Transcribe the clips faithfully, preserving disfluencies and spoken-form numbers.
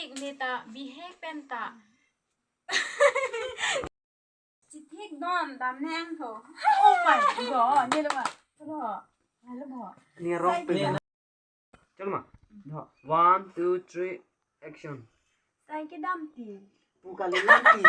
Neta bihek pen ta. Chithek don dam nang tho. Oh my God, nelo ma. Lo. Halo bo. Ni rong pe. Chalo ma. One, two, three, action. Sai kedam ti. Pu kali nanti.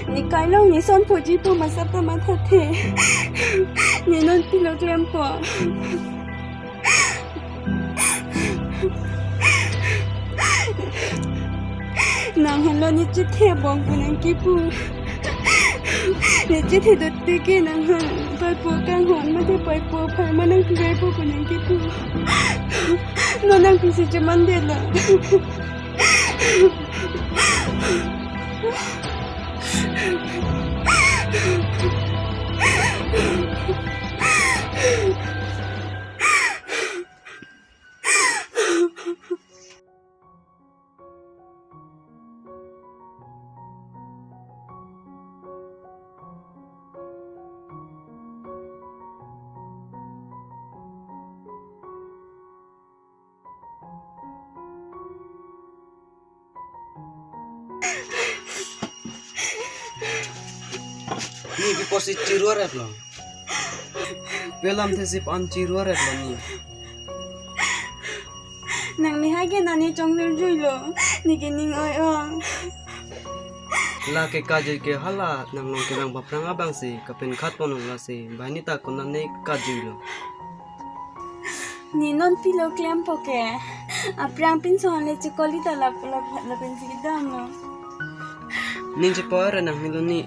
Ne kailong ne son phoji pu masap ta mathathe. Ne non pilo klempo. Nang henlo ne chithe bong pu nang kipu. Ne chithe dotte ke nang han paipo kanghon mate paipo phai ma nang pipaipo pu nang kipu. Non nang pisi chemandetlo. Ne pi apotsi chirua replo? Pi alamthe si pu-an chirua replo ne? Nang ne ha ke nani chongjul juilo, ne ke ning oi ong. Lake kajui ke hala nang long kevang aphrang abang si kapen khat ponlong lasi banghini ta konane kajuilo. Ne non pilo klempo ke. Aphrang pinso le chikoli ta lap lap lapen si kedamlo. Ning chipore nang nilo ne.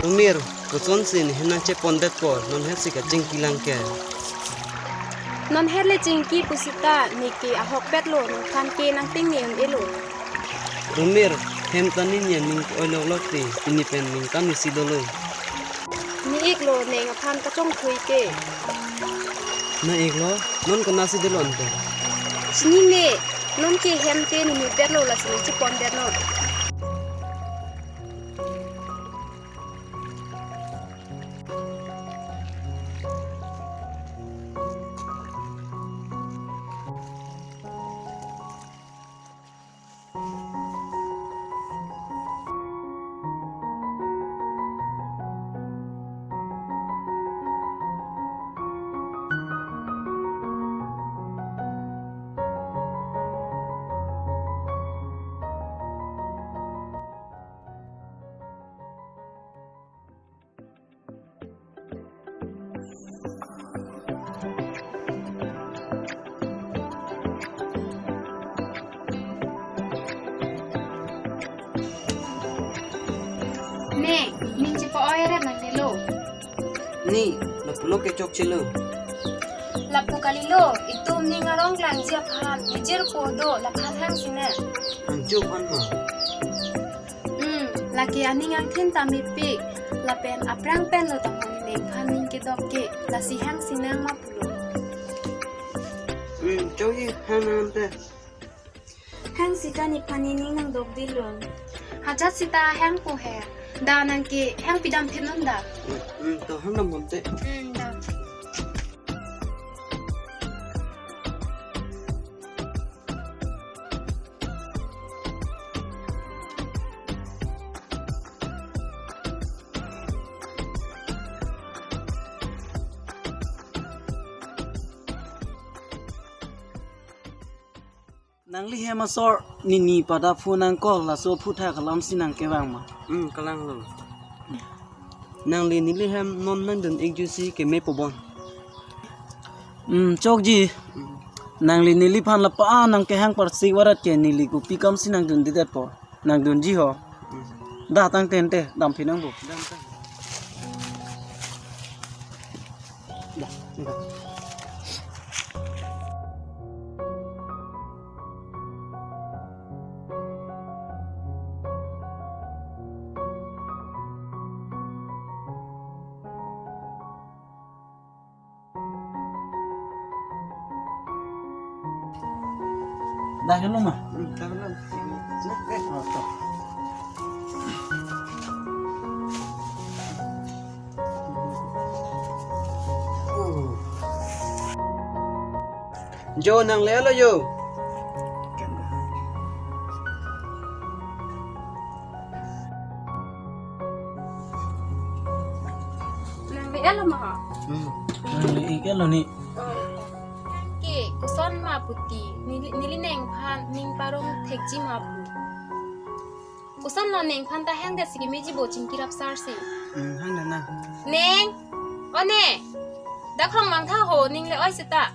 Rumir, kosonsi ne hem nangchepondetpo, non hetsi kachingki lang ke. Non het le chingki pusita, ne ke ahokpetlo, nangphan ke nangting ne un-elo. Rumir, hem ta ne ne aning ke-oi loklok te, pini pen ningkan isi dolo. Ne iklo, ne nangphan kachongthui ke. Ne iklo, non konatsi dolo ante? Chinine, non ke hem ke ne mepetlo lasi nangchepondetlo. Ne, ning chipo-oi rep nangnelo. Ne, lapulo ke chokchelo. Lapu kalilo, itum ning arong klangji aphan, nijir po do, laphan hangsi ne. Hangjo aphan ma? Hmm, lake aning angthin ta mepik, lapen aphrang penlo tangho nangphan ning kedok ke, lasi hangsi nang ma pulo. Hmm, chokji hang nang ante. Hang sita nephan nening nangdokdetlo. Hajat sita hangpo he. Da nang ke hang pidam phit non da. Hmm, hmm, to hang dam bonte. Hmm, da. Nangli hem asor nini pada phu nang call laso aphuthak alam si nang kevang ma? Hmm, kevanglo. Nangli neli hem non nangdun ikjusi keme pobon. Hmm, chokji. Hmm. Nangli neliphan lapa nang kehang parsik varat ke neli kopi kam si nangdundedetpo. Nangdunji ho. Hmm. Da tangte ante, dam phi nang bo. Dam tang. Dah, hello, ma. Jo, nang le-etlo jo. Nang le-etlo ma? Hmm. Nang le-etlo ni. Oh. Ke, koson ma puti. Neli, neli nengphan, ning parong thekji ma pu. Kosonlo nengphan ta hang det si kemeji bo chingki rap sar si. Hmm, hang det na. Neng. O ne. Dak hong mang tha ho, ning le-oi seta.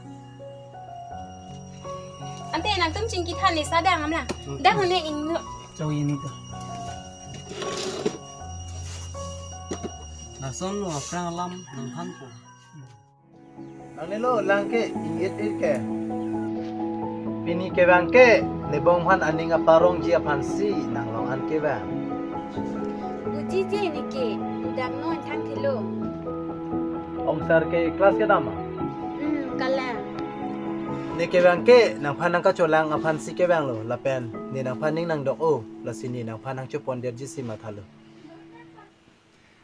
Ante nangtum chingki than ne sa dang amla. Hmm. Dak ho ne ingno. Chau ye ni to. Lasonlo aphrang alam nangthanpo. Nangnelo lang ke, ingit-it ke. Pini kevang ke, ne bong aphan aning aparongji aphansi nanglong an kevang. Uji je ne ke, dak non thang thelo. Ongsar ke class kedam ma? Hmm, kalang. Ne kevang ke, nangphan nangkacholang aphansi kevanglo, lapen ne nangphan ning nangdok-o, lasi ne nangphan nangchopondetji si mathalo.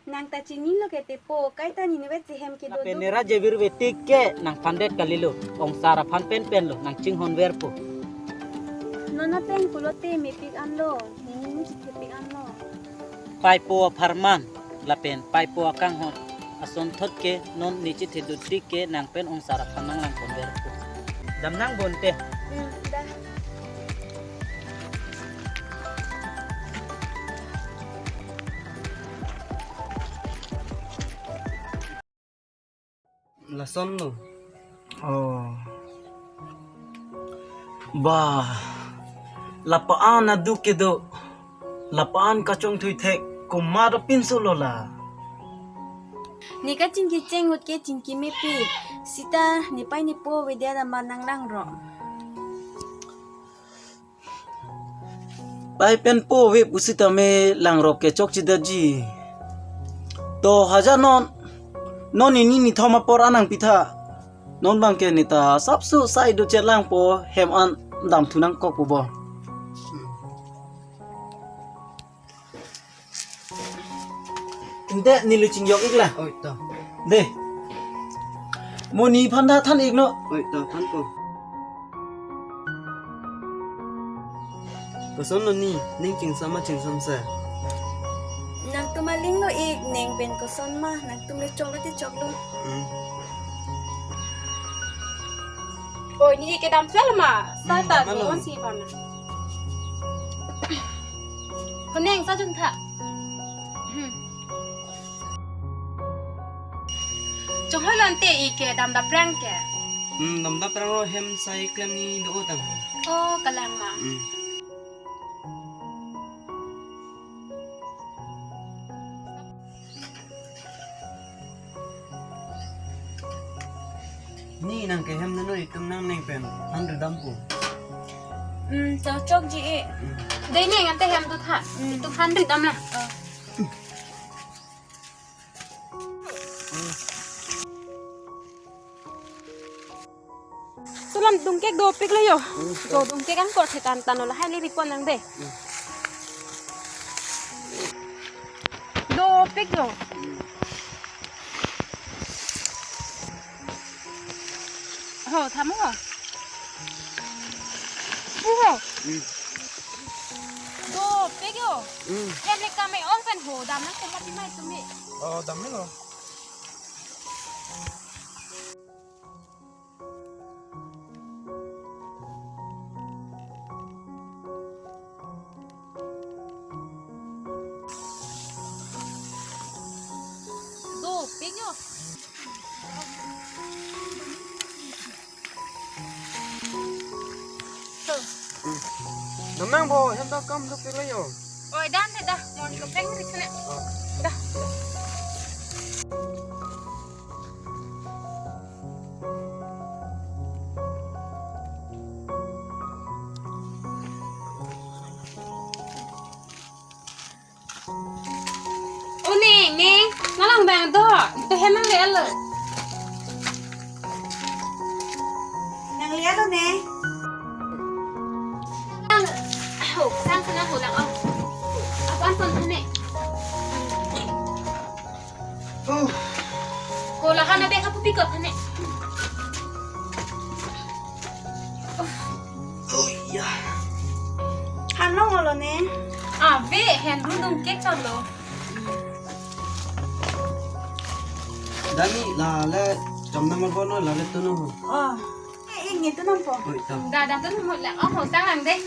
Nang ta chinilo ke tepo, kaita nini vet si hem kedo. Lapen do. Nera jebir vetik ke nangphan det kalilo, ongsar aphan penpenlo, nangchinghon verpo. Non apen pulote mepik anlo, nini ne chithepik anlo. Paipo apharman, lapen paipo akanghon asonthot ke non ne chithedut tik ke nang pen ongsar aphan nanglangpon verpo. Dam nang bonte. Hmm, dah. Lasonlo. Oh. Bah, lapu-an aduk kedo. Lapu-an kachongthui thek komat apinso lo la. Ne kachingki cheng ahut ke chingki mepik. Seta nepei nepo avedet amat nanglang ro. Pei pen po ave pusitame langrop ke chokchedetji. To hajar non, non nini nithom apor an nangpi tha. Non bang ke ne ta sapso sai do chelangpo hem an damthu nangkokpo bo. Ante neli chingjok-ik la. Oi to. De. Mo nephan ta than-iknon. Oi to, thanpo. Kosonlo ni, ning chingsam ma chingsam se. Nangtum alinglo-ik, neng pen koson ma, nangtum le choklo te choklo. Hmm. Oi, ne kedam sel ma, sa ta. Hmm, damlo. Doan si pana. Koneng sa jun tha. Hmm. Chonghoi lo ante ik ke dam daprang ke. Hmm, dam daprang lo hem sai klem ni do tang. Oh, kalang ma. Hmm. Ne nang kehem nano itum nangneng pen han ri dampo. Hmm, chokchokji e. Hmm. Dei neng ante hem tu tha. Hmm. Itum han ri dam na. Oh. Sulam dungkek dopik lo yo. Hmm. Jo dungkek angkor thetan tan lo lahai le ripon nang de. Hmm. Dopik yo. Hmm. Ho, thamu ho. Pu ho. Hmm. Dopik yo. Hmm. Hem le kame ong pen ho, dam nang komat pi mai tumi. Oh, dam nang lo. Dopik yo. Namang bo, hem ta kam dopik lo yo. Oi, dan te dah, mon ko peng ri sene. Oh. Dah. O Neng, Neng, nang lang bang do. Ito hem nang le alo. Nang le alo, Neng. Nang, oh, sang sana ho lang, oh. Ako anton hane. Oh. Ko lahan abe kapu pikot hane. Oh, ya. Hanong olo, Neng. Ave, hen rudung kek chalo. Dani, la le, chom na mar bono, la le tunu ho. Oh. Eh, ingin tu nampo. Oi, tam. Da, da tunu mo la. Oh, sang lang de.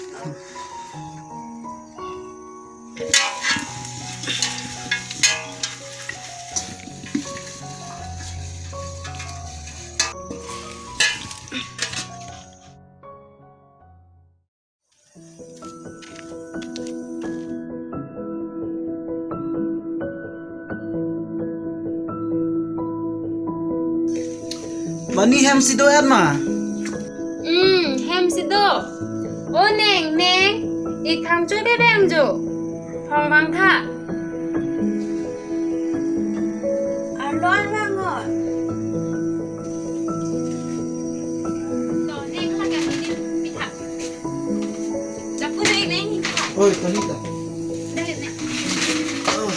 Mani hem si do-et ma? Hmm, hem si do. O Neng, Neng, ik thang cho de bang jo. Phong vang tha. Arlo an vang oi. To, Neng, kha ka ni, ni tha. Lapu Neng, Neng, ni tha. Oi, Tanita. Dai, Neng. Oh.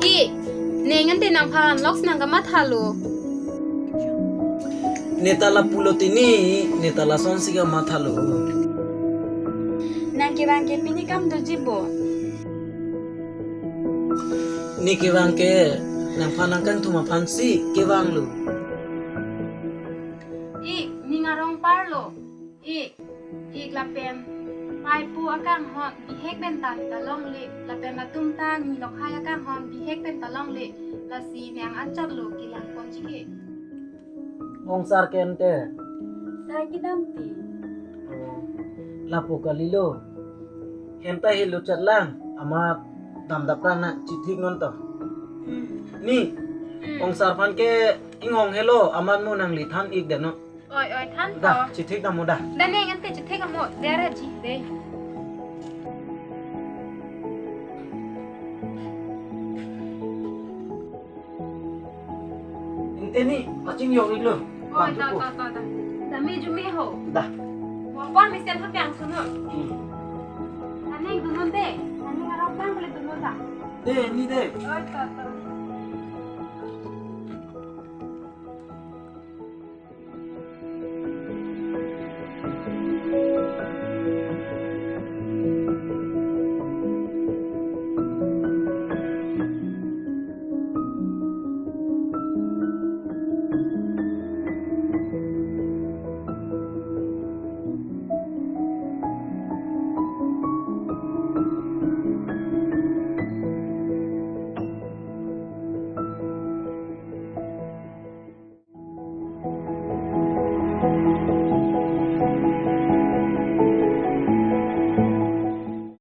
I, Neng ante nangphan lok si nang kamathalo. Ne ta lapulo tini, ne ta lasonsi kamathalo. Nang kevang ke pini kam doji bo. Ne kevang ke nangphan nangkangthum aphansi kevanglo. Ik, ning arong parlo. Ik, ik lapen paipu akanghon bihek pen ta ne ta longle, lapen latum ta ne lokhai akanghon bihek pen ta longle, lasi ne ang anchotlo kelang ponji ke. Ongsar ke ante? Sar kedam ti. Oh, lapu kalilo. Hem ta helo chat lang, amat damdap rana chithik non to. Hmm. Ni, hmm, ongsar aphan ke inghong helo, amat mo nangli than ik deno. Oi, oi, than to. Da, chithik dam mo da. Da Neng ante chithik amo, dera ji de. Ante ni, aching yok iklo. Oi, bang ta, tupo. Ta, ta, ta. Da me ju me ho. Da. Mo pon mesen ha piang suno. Hmm. Nani dun non de. Nani arok bang boleh dun non da. De, ni de. Oi, ta, ta.